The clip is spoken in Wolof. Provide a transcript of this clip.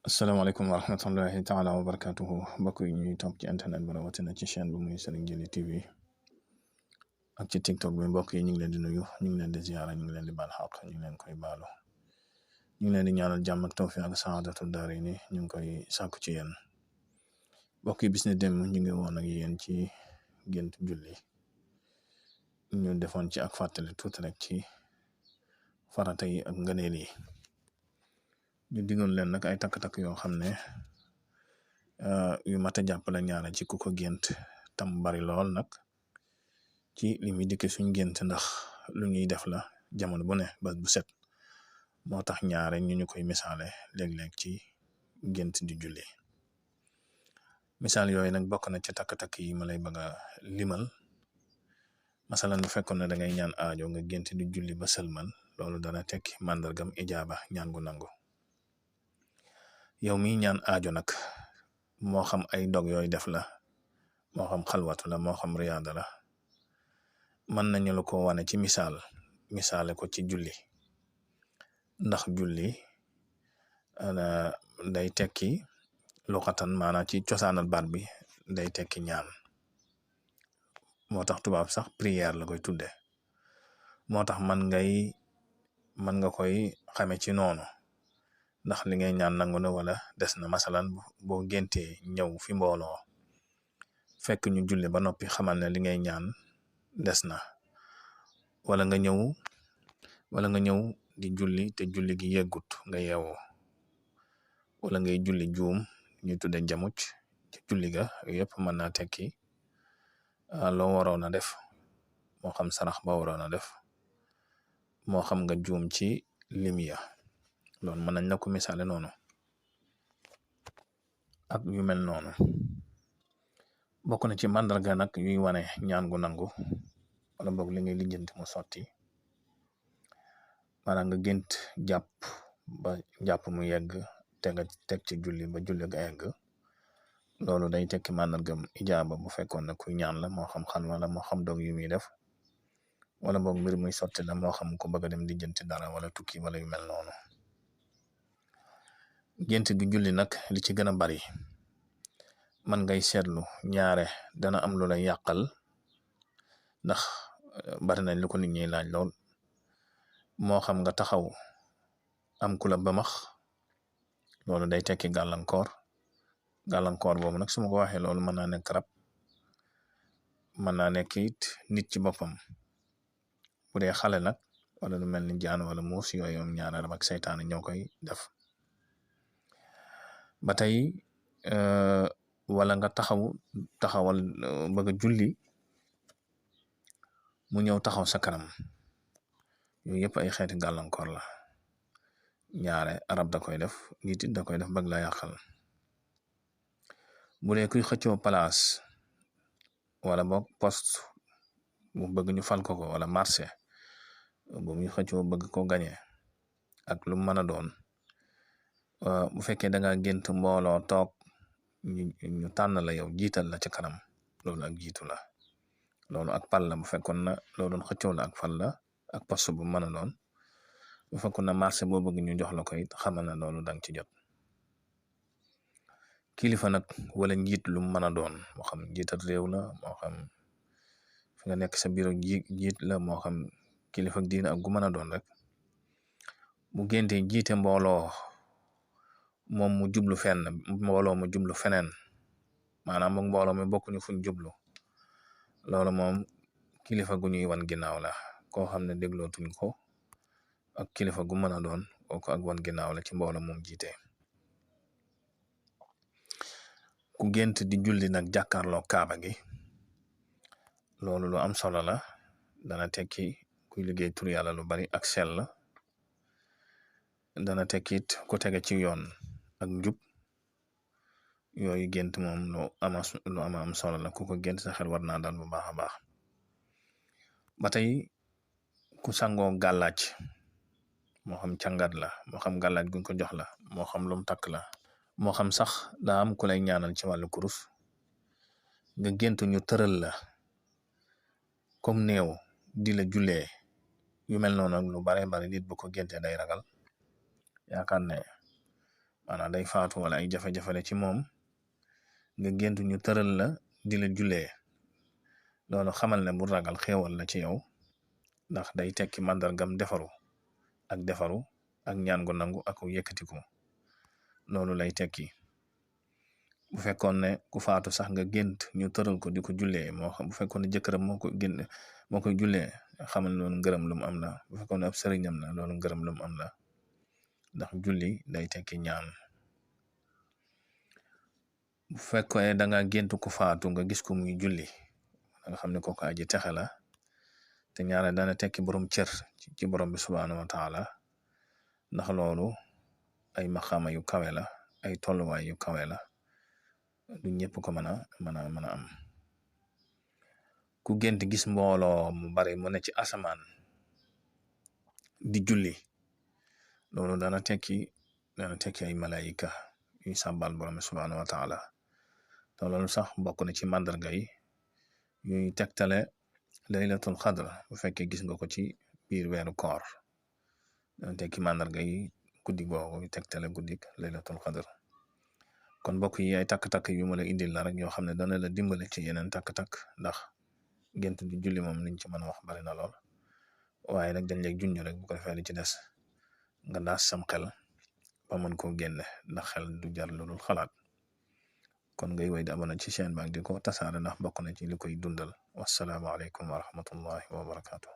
asalaamaaleykum wa rahmatullahi taala wa barakatuhu mbokk yi ñuy topp ci internet bi rawatina ci chaîne bi muy Serigne Djily TV ak ci TikTok bi mbokk yi ñu ngi leen di nuyu ñu ngi leen di ziyaara ñu ngi leen di baal xaq ñu ngi leen koy baalu ñu ngi leen di ñaanal jàmm ak tawfiq ak saadatu daarayni ñu ngi koy sàkku ci yéen mbokk yi bis ne dem ñu ngi woon ak yéen ci gént julli ñu defoon ci ak fàttali tuuti rek ci farata yi ak ngëneel yi ñu digoon leen nag ay takk-takk yoo xam ne yu mat a jàpp la ñaara ci ku ko gént tam bari lool nag ci li muy dikk suñ gént ndax lu ñuy def la jamono bu ne bés bu set moo tax ñaare ñu koy misaale léeg-léeg ci gént di julli misaal yooyu nag bokk na ci takk-takk yi ma lay bëgg a limal masalan bu fekkoon ne da ngay ñaan aajo nga gént di julli ba sëlmal loolu dana tekki màndargam ijaaba ñaan gu nangu yow mi ñaan aajo nag moo xam ay dog yooyu def la moo xam xalwatu la moo xam riyaada la mën nañu la ko wane ci misaale ko ci julli ndax julli day tekki luxatan maanaam ci cosaanal baat bi day tekki ñaan moo tax tubaab sax prière la koy tudde moo tax mën nga koy xame ci noonu ndax li ngay ñaan nangu na wala des na masalan boo géntee ñëw fi mbooloo fekk ñu julli ba noppi xamal ne li ngay ñaan des na wala nga ñëw di julli te julli gi yeggut nga yeewoo wala ngay julli juum ñu tudde jamuc ci julli ga yëpp mën naa tekki loo waroon a def moo xam sarax ba waroon a def moo xam nga juum ci limiya loolu mën nañ la ko misaale noonu ak yu mel noonu bokk na ci màndarga nag yuy wane ñaan gu nangu wala boog li ngay lijjanti mu sotti maanaam nga gént jàpp mu yegg te nga teg ci julli ba julli ga yegg loolu day tekki màndargam ijaaba bu fekkoon ne kuy ñaan la moo xam xalwa la moo xam dog yu muy def wala boog mbir muy sotti la moo xam ko bëgg a dem lijjanti dara wala tukki wala yu mel noonu gént gi julli nag li ci gën a bari man ngay seetlu ñaare dana am lu lay yàqal ndax bari nañ lu ko nit ñi laaj lool moo xam nga taxaw am ku la bamax loolu day tekki gàllankoor boobu nag su ma ko waxee loolu mën naa nekk rab mën naa nekk it nit ci boppam bu dee xale nag wala lu mel ni jaan wala muus yooyu ñaare rab ak seytaane ñoo koy def ba tey wala nga taxawal bëgg a julli mu ñëw taxaw sa kanam yooyu yëpp ay xeeti gàllankoor la ñaare arab da koy def nit it da koy def bëgg la yàqal bu dee kuy xëccoo place wala boog poste bu bëgg ñu fal ko wala marché bu muy xëccoo bëgg ko gañe ak lu mën a doon bu fekkee da nga gént mbooloo toog ñu tànn la yow jiital la ca kanam loolu ak jiitu la loolu ak pal la bu fekkoon na loo doon xëccoo la ak fal la ak poste bu mën a doon bu fekkoon na marché boo bëgg ñu jox la ko it xamal na loolu dang ci jot kilifa nag wala njiit lu mën a doon moo xam njiital réew la moo xam fi nga nekk sa bureau jiit la moo xam kilifa diina ak gu mën a doon rek bu génte jiite mbooloo moom mu jublu fenn mbooloo mu jublu feneen maanaam moom mbooloo mi bokkuñu fuñ jublu loolu moom kilifa gu ñuy wan ginnaaw la koo xam ne déglootuñ ko ak kilifa gu mën a doon kooku ak wan ginnaaw la ci mbooloo moom jiite ku gént di julli nag jàkkaarloo kaaba gi loolu lu am solo la dana tekki kuy liggéey tur yàlla lu bari ak sell dana tekkit ku tege ci yoon ak njub yooyu gént moom lu am solo la ku ko gént sa xel war naa dal bu baax a baax ba tey ku sangoo gàllaaj moo xam càngat la moo xam gàllaaj guñ ko jox la moo xam lum takk la moo xam sax daa am ku lay ñaanal ci wàllu kurus nga gént ñu tëral la comme néew di la jullee yu mel noonu ak lu bare bari nit bu ko géntee day ragal yaakaar ne maanaam day faatu wala ay jafe-jafe la ci moom nga gént ñu tëral la di la jullee loolu xamal ne bu ragal xéewal la ci yow ndax day tekki màndargam defaru ak ñaan gu nangu ak yëkkatiku loolu lay tekki. bu fekkoon ne ku faatu sax nga gént ñu tëral ko di ko jullee moo xam bu fekkoon ne jëkkëram moo koy jullee xamal loolu ngërëm lu mu am la. bu fekkoon ne ab sëriñam la loolu ngërëm lu mu am la ndax julli day tekki ñaan. bu fekkee da nga gént ku faatu nga gis ko muy julli nga xam ne kooku aji texe la te ñaare dana tekki borom cër ci borom bi subhaanahu wa taala ndax loolu ay maxaama yu kawe la ay tolluwaay yu kawe la du ñëpp ko mën a am. ku gént gis mbooloo mu bari mu ne ci asamaan di julli loolu dana tekki ay malaayika yuy sàbbal borom bi subhaanahu wa taala te loolu sax bokk na ci màndarga yi yuy tegtale laylatul xadr bu fekkee gis nga ko ci biir weeru koor dana tekki màndarga yi guddi googu yu tegtale guddik laylatul xadr. kon mbokk yi ay takk-takk yu ma la indil la rek yoo xam ne dana la dimbale ci yeneen takk-takk ndax gént di julli moom liñ ci mën a wax bari na lool waaye nag dañ lay junj rek bu ko defee li ci des nga daas sam xel ba mën koo génne ndax xel du jar lu dul xalaat. kon ngay woy di abonné ci chaîne bi ak di ko tasaare ndax bokk na ci li koy dundal. wassalaamu aleykum wa rahmatullahi wa barakaatu.